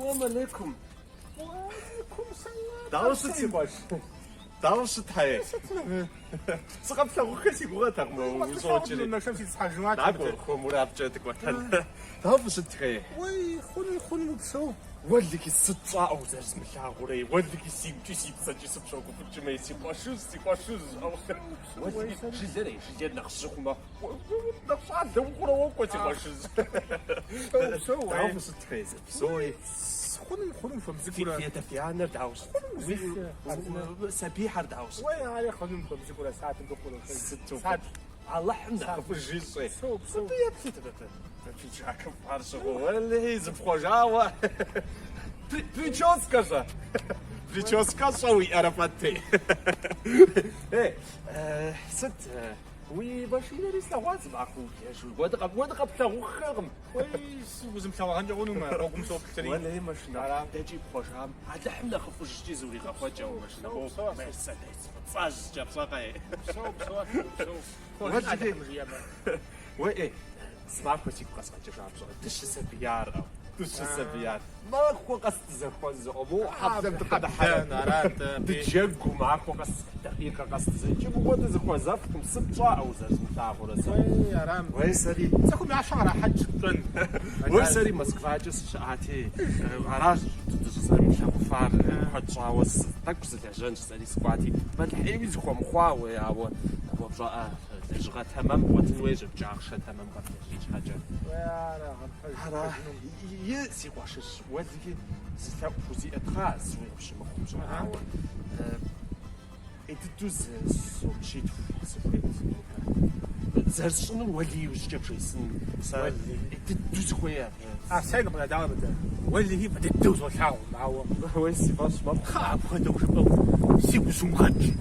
Салам алейкум. Дауэ щыт, си къуэш? Дауэ щыт, хьэ? Сыкъэплъагъуххэ си гугъэтэкъым ущӏокӏри. Машинэм ситӏысхьэжынуат. Накӏуэ, хуэмурэ абыкӏэ дыкӏуэтэн. Дауэ фыщыт, хей? Уей, хъуну, хъуну упсэу. Уэлэхьи, сыт щӏауэ узэрызмылъагъурэ, уэлэхьи, сигукӏи си псэкӏи сыпщогуфӏыкӏмэ, си къуэшыжь, си къуэшыжь. Уэлэхьи, жылэрей, жылэр нэхъ жьы хъумэ, нэхъ щӏалэ ухъурэ уокӏуэ, си къуэшыжь. Упсэу, Дауэ фыщыт, хей, зэпсэуи? Хъуну, хъуну, хуэм цӏыкӏурэ. Фи адэ фи анэр дауэ щыт? Сабийхэр дауэ щыт? Уей, ари хъуну, хуэм цӏыкӏурэ, сатым дыхъурэ. Сыту Сат. Алыхьым нэхъыфӏыж ищӏи. Псэу, псэу. Абы еплъыт абы. Пиджакым ар щыгъыу, уэлэхьи, зыпхъуэжауэ. Прическэщӏэ. Прическэщӏэ уиӏэрэ пэти. Эй, сыт, уи машинэри слъэгъуа зы махуэ ублэжу. Уэ дыкъэплъагъуххэкъым. Уей, узымылъэгъуагъэнкӏэ хъунумэ, гъуэгум соплъри. Уэлэхьи, машинэ дэкӏи пхъуэжам, Алыхьым нэхъыфӏыжкӏи зуригъэхъуэкӏэ уи машинэ. Мерседес фӏыцӏэжькӏэ пщӏэкъэ? Псэу, псэу, псэу. Хъуэжын Алыхьым жиӏэмэ. Уей, эй, зы махуэ сигу къэзгъэкӏыжа пщӏэрэ, дыщысабияр, дыщысабияр. Махуэ къэс дызэхуэзэу, мо хьэблэм дыкъыдыхьэрэ дыджэгуу махуэ къэс, дакъикъэ къэс дызэ. Иджы мыхуэдэ дызэхуэзэфкъым, сыт щӏауэ узэрызмылъагъурэ сэ? Уей, арам. Уей, сэри. Цӏыхум я щхьэ кърахьэкӏ пщӏэн. Уей, сэри Москвакӏэ сыщыӏати, аращ дыщӏызэрымылъагъуфар куэд щӏауэ тӏэкӏу сылэжьэнщ, сэри сыкӏуати. Бэлыхьейуи зыхуэмыхъуа, уей, ауэ уэ пщӏэӏэ лэжьыгъэ тэмэм бгъуэтын хуейщ абыкӏэ ахъшэ тэмэм къэблэжьын щхьэкӏэ. Ара, и си къуэшыжь, уэлэхьи, зы лъэӏу пхузиӏэ тхъа, зыуи къыпщымыхъум щӏэ, ауэ ӏей дыдэу зы сом щитху сыхуейт нобэ. Зэрысщӏынур уэлэхьи иужькӏэ бжесӏэн, сэ ӏей дыдэу сыхуей абы. Арсен къыдэдауэ мыдэ. Уэлэхьи, фӏы дыдэу узолъагъу, ауэ. Уей, си фӏэщ мэхъу. Кхъа, апхуэдэу жыпӏэу сигу зумыгъэкӏ.